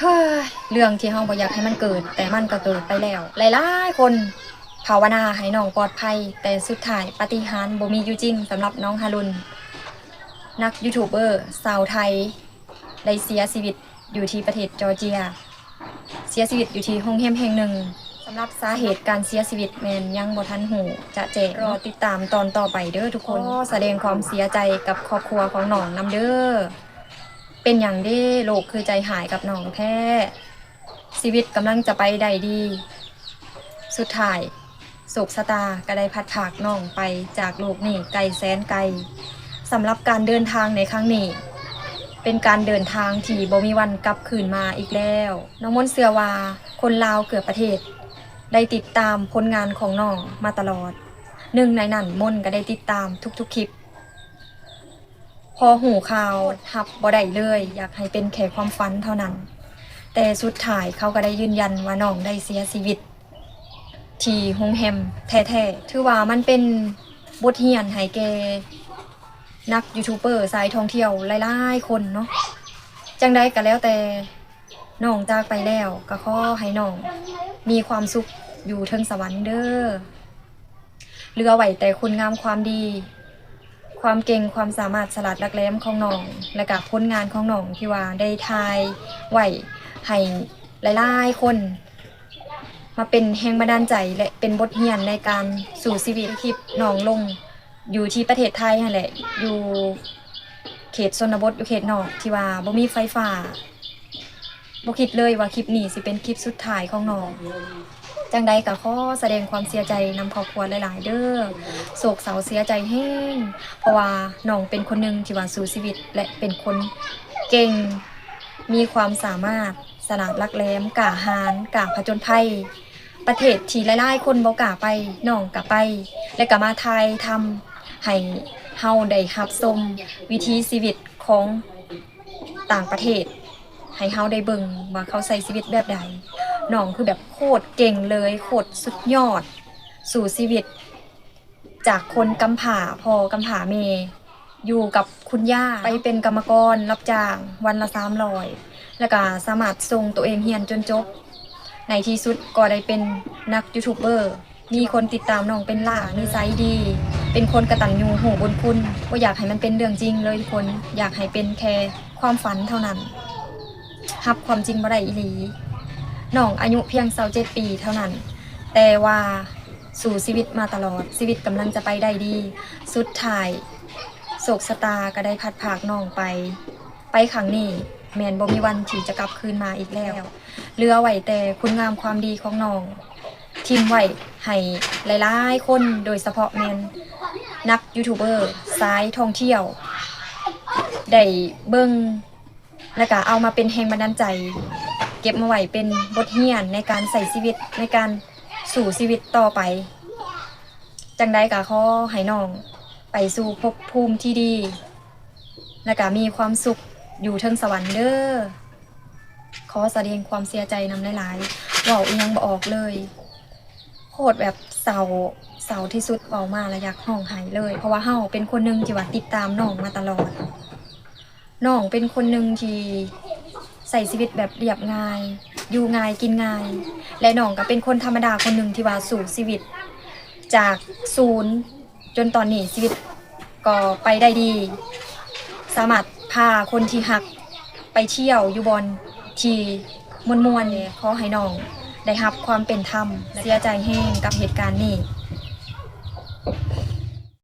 ເຮີ້ຍ ເລື່ອງທີ່ເຮົາບໍ່ຢາກໃຫ້ມັນເກີດ ແຕ່ມັນກໍເກີດໄປແລ້ວ. ຫຼາຍໆຄົນພາວະນາໃຫ້ນ້ອງປອດໄພ, ແຕ່ສຸດທ້າຍປາຕິຫານບໍ່ມີຢູ່ຈິງສຳລັບນ້ອງຫາລຸນ. ນັກຢູທູບເບີຊາວໄທໄດ້ເສຍຊີວິດຢູ່ທີ່ປະເທດຈໍເຈຍ, ເສຍຊີວິດຢູ່ທີ່ໂຮງແຮມແຫ່ງໜຶ່ງ. ສຳລັບສາເຫດການເສຍຊີວິດແມ່ນຍັງບໍ່ທັນຮູ້ຈະແຈ້ງ, ລໍຕິດຕາມຕອນຕໍ່ໄປເດີທຸກຄົນ. ຂໍສະແດງຄວາມເສຍໃຈກັບຄອບຄົວຂອງນ້ອງນຳເດີ. ເປັນຫຍັງເດ ໂລກຄືໃຈຮ້າຍກັບນ້ອງແທ້? ຊີວິດກຳລັງຈະໄປໄດ້ດີ, ສຸດທ້າຍໂຊກຊະຕາກໍໄດ້ພັດພາກນ້ອງໄປຈາກໂລກນີ້ໄກແສນໄກ. ສຳລັບການເດີນທາງໃນຄັ້ງນີ້ ເປັນການເດີນທາງທີ່ບໍ່ມີວັນກັບຄືນມາອີກແລ້ວ. ນ້ອງມົນເຊື່ອວ່າຄົນລາວເກືອບປະເທດໄດ້ຕິດຕາມຜົນງານຂອງນ້ອງມາຕະຫຼອດ. ໜຶ່ງໃນນັ້ນ ມົນກໍໄດ້ຕິດຕາມທຸກໆຄລິບ. ພໍຮູ້ຂ່າວ ຮັບບໍ່ໄດ້ເລີຍ, ຢາກໃຫ້ເປັນແຄ່ຄວາມຝັນເທົ່ານັ້ນ. ແຕ່ສຸດທ້າຍເຂົາກໍໄດ້ຢືນຢັນວ່ານ້ອງໄດ້ເສຍຊີວິດທີ່ໂຮງແຮມແທ້ໆ. ຖືວ່າມັນເປັນບົດຮຽນໃຫ້ແກ່ນັກຢູທູບເບີສາຍທ່ອງທ່ຽວຫຼາຍໆຄົນເນາະ. ຈັ່ງໃດກໍແລ້ວແຕ່ ນ້ອງຈາກໄປແລ້ວ ກໍຂໍໃຫ້ນ້ອງມີຄວາມສຸກຢູ່ເທິງສະຫວັນເດີ. ເຫຼືອໄວ້ແຕ່ຄຸນງາມຄວາມດີ, ຄວາມເກັ່ງ, ຄວາມສາມາດສະຫຼາດຫຼັກແຫຼມຂອງນ້ອງ ແລະກະຜົນງານຂອງນ້ອງທີ່ວ່າໄດ້ຖ່າຍໄວ້ໃຫ້ຫຼາຍໆຄົນ ມາເປັນແຮງບັນດານໃຈ ແລະເປັນບົດຮຽນໃນການສູ້ຊີວິດ. ຄລິບນ້ອງລົງຢູ່ທີ່ປະເທດໄທຫັ້ນແຫຼະ, ຢູ່ເຂດຊົນນະບົດ, ຢູ່ເຂດນອກທີ່ວ່າບໍ່ມີໄຟຟ້າ. ບໍ່ຄິດເລີຍວ່າຄລິບນີ້ຊິເປັນຄລິບສຸດທ້າຍຂອງນ້ອງ. ຈັ່ງໃດກໍຂໍສະແດງຄວາມເສຍໃຈນຳຄອບຄົວຫຼາຍໆເດີ. ໂສກເສົ້າເສຍໃຈແຮງ ເພາະວ່ານ້ອງເປັນຄົນໜຶ່ງທີ່ວ່າສູ້ຊີວິດ ແລະເປັນຄົນເກັ່ງ, ມີຄວາມສາມາດ, ສະຫຼາດຫຼັກແຫຼມ, ກ້າຫານ, ກ້າຜະຈົນໄພ. ປະເທດທີ່ຫຼາຍໆຄົນບໍ່ກ້າໄປ, ນ້ອງກໍໄປ ແລະກໍມາຖ່າຍທຳໃຫ້ເຮົາໄດ້ຮັບຊົມວິຖີຊີວິດຂອງຕ່າງປະເທດ ໃຫ້ເຮົາໄດ້ເບິ່ງວ່າເຂົາໃຊ້ຊີວິດແບບໃດ. ນ້ອງຄືແບບໂຄດເກັ່ງເລີຍ, ໂຄດສຸດຍອດ, ສູ້ຊີວິດ ຈາກຄົນກຳພ້າພໍ່ກຳພ້າແມ່ ຢູ່ກັບຄຸນຍ່າ, ໄປເປັນກຳມະກອນຮັບຈ້າງວັນລະສາມຮ້ອຍ ແລ້ວກະສາມາດສົ່ງໂຕເອງຮຽນຈົນຈົບ. ໃນທີ່ສຸດກໍໄດ້ເປັນນັກຢູທູບເບີ, ມີຄົນຕິດຕາມນ້ອງເປັນລ້ານ, ນິໄສດີ, ເປັນຄົນກະຕັນຍູຮູ້ບຸນຄຸນ. ບໍ່ຢາກໃຫ້ມັນເປັນເລື່ອງຈິງເລີຍທຸກຄົນ, ຢາກໃຫ້ເປັນແຄ່ຄວາມຝັນເທົ່ານັ້ນ. ຮັບຄວາມຈິງບໍ່ໄດ້ອີ່ຫຼີ. ນ້ອງອາຍຸພຽງຊາວເຈັດປີເທົ່ານັ້ນ, ແຕ່ວ່າສູ້ຊີວິດມາຕະຫຼອດ, ຊີວິດກຳລັງຈະໄປໄດ້ດີ. ສຸດທ້າຍ ໂຊກຊະຕາກໍໄດ້ພັດພາກນ້ອງໄປ. ໄປຄັ້ງນີ້ແມ່ນບໍ່ມີວັນທີ່ຈະກັບຄືນມາອີກແລ້ວ. ເຫຼືອໄວ້ແຕ່ຄຸນງາມຄວາມດີຂອງນ້ອງ ຖິ້ມໄວ້ໃຫ້ຫຼາຍໆຄົນ, ໂດຍສະເພາະແມ່ນນັກຢູທູບເບີສາຍທ່ອງທ່ຽວ ໄດ້ເບິ່ງ ແລ້ວກະເອົາມາເປັນແຮງບັນດານໃຈ, ເກັບມາໄວ້ເປັນບົດຮຽນໃນການໃຊ້ຊີວິດ, ໃນການສູ້ຊີວິດຕໍ່ໄປ. ຈັ່ງໃດກະຂໍໃຫ້ນ້ອງໄປສູ່ພົບພູມທີ່ດີ ແລ້ວກະມີຄວາມສຸກຢູ່ເທິງສະຫວັນເດີ. ຂໍສະແດງຄວາມເສຍໃຈນຳຫຼາຍໆ, ເວົ້າອີ່ຫຍັງບໍ່ອອກເລີຍ. ໂຄດແບບເສົ້າ, ເສົ້າທີ່ສຸດ, ເວົ້າມາລະຢາກຮ້ອງໄຫ້ເລີຍ, ເພາະວ່າເຮົາເປັນຄົນໜຶ່ງທີ່ວ່າຕິດຕາມນ້ອງມາຕະຫຼອດ. ນ້ອງເປັນຄົນໜຶ່ງທີ່ໃຊ້ຊີວິດແບບລຽບງ່າຍ, ຢູ່ງ່າຍກິນງ່າຍ ແລະ ນ້ອງກໍເປັນຄົນທຳມະດາຄົນໜຶ່ງທີ່ວ່າສູ້ຊີວິດຈາກສູນ ຈົນຕອນນີ້ຊີວິດກໍໄປໄດ້ດີ, ສາມາດພາຄົນທີ່ຮັກໄປທ່ຽວຢູ່ບ່ອນທີ່ມ່ວນໆ. ຂໍໃຫ້ນ້ອງໄດ້ຮັບຄວາມເປັນທຳ, ເສຍໃຈແຮງກັບເຫດການນີ້.